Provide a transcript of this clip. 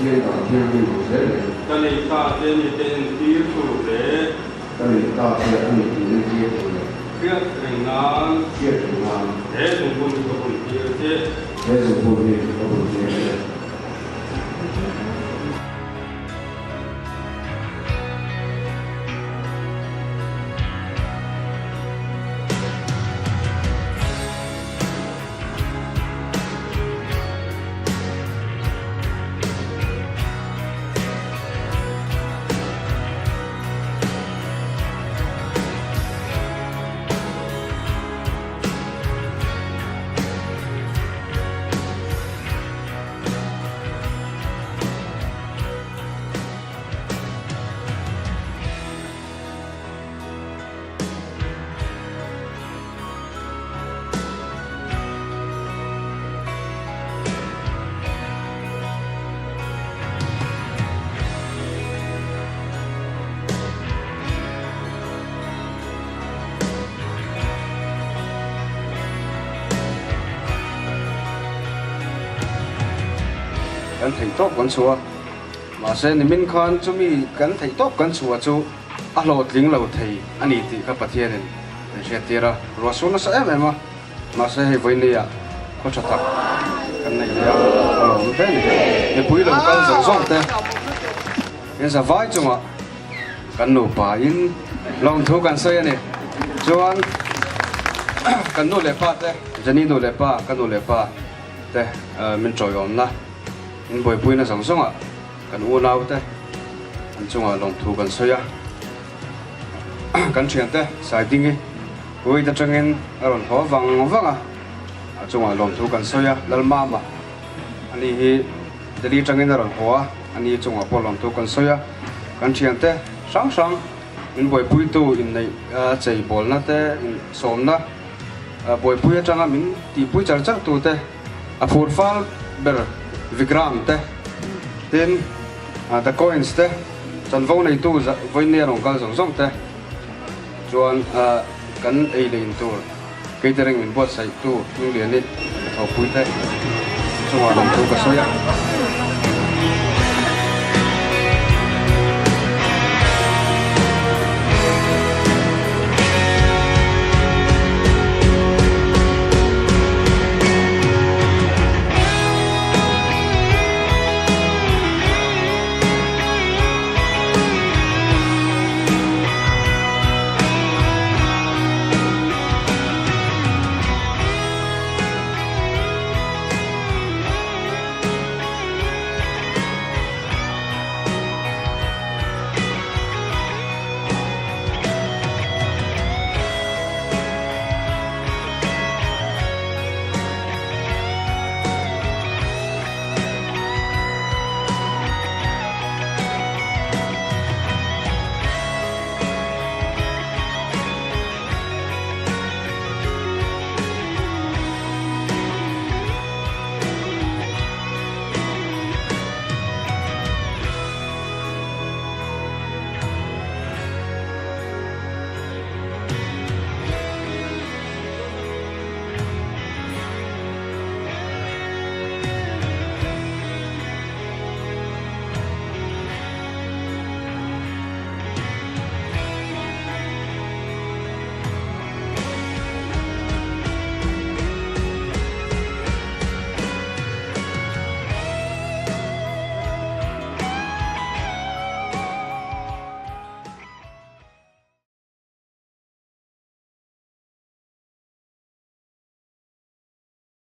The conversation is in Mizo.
Pathian dan thianghlim ang zelin. Ka nei ta che a ni te entir tur leh. Ka nei ta che a ni tih entir tur leh. Hriat reng nan. Hriat reng nan. He zungbun hi ka bun tir che. He zungbun hi ka bun tir che. Kan theih tawp kan chhuah a, mahse nimin khan chumi kan theih tawp kan chhuah chu a hlawhtling lo thei a ni tih kha Pathianin min hriattir a, ruah sur nasa em em a, mahse hei vawinia khaw tha tak kan nei leh a, a lawm hle a ni. Mipui lo kal zawng zawng te in za vai chungah kan nupa in lawmthu kan sawi a ni. Chuan kan nu leh pa te, Jenny nu leh pa, ka nu leh pa te min tawiawmna, min buaipuina zawng zawngah kan unau te an chungah lawmthu kan sawi a. Kan thiante Saidingi Kuwait atangin a rawn haw vang vang a, a chungah lawmthu kan sawi a, Lalmama ani hi Delhi atangin a rawn haw a, ani chungah pawh lawmthu kan sawi a, kan thiante hrang hrang min buaipuitu inneih chei bawlna te insawmna buaipui atanga min tihpui char char tute a phur fal ber Vikram te tin The Coins te chanvo neitu vawinia rawn kal zawng zawng te chuan kan ei leh in tur catering min buatsaihtu Hmingliani ka thawhpui te chungah lawmthu ka sawi a.